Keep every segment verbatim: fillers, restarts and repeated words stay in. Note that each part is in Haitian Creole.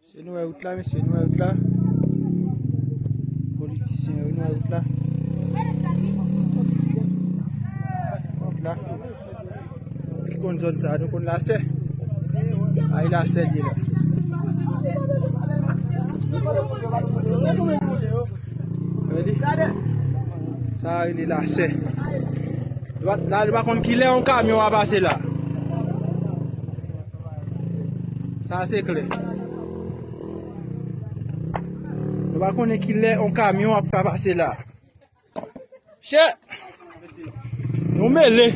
Se nou wè wout la, mesye, nou wè wout la. Politisyen yo, nou wè wout la. Wout la. Ki konn zòn sa, nou konn Lasè. Ay, Lasè li ye la. Wè li? Sa a rele Lasè. La, la, nou pa konn kilè yon kamyon a pase la. Sa se klè. Nou pa konnen kilè yon kamyon ap ka pase la. Chè! Nou mele.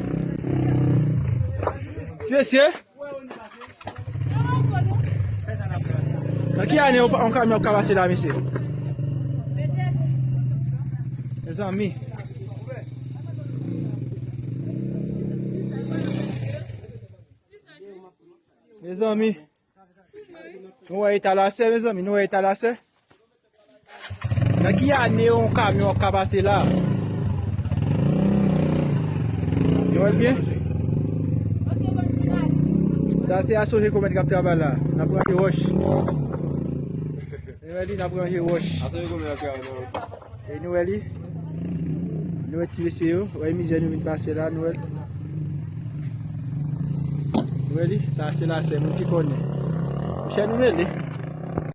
Ti mesye. Nan ki ane yon, yon kamyon ap ka pase la, mesye? Mezanmi. Mezanmi. Nou wè eta Lasè, mezanmi, nou wè eta Lasè. Nan ki ane yon kamyon ap ka pase la? Nou wè l byen? Sa se Asoje Komèt k ap travay la. N ap ranje wòch. Nou wè li, n ap ranje wòch. E nou wè li? Nou wè ti mesye yo, wè mizè nou vin pase la, nou wè l. Nou wè li? Sa se Lasè, moun ki konnen. Monchè, nou mele.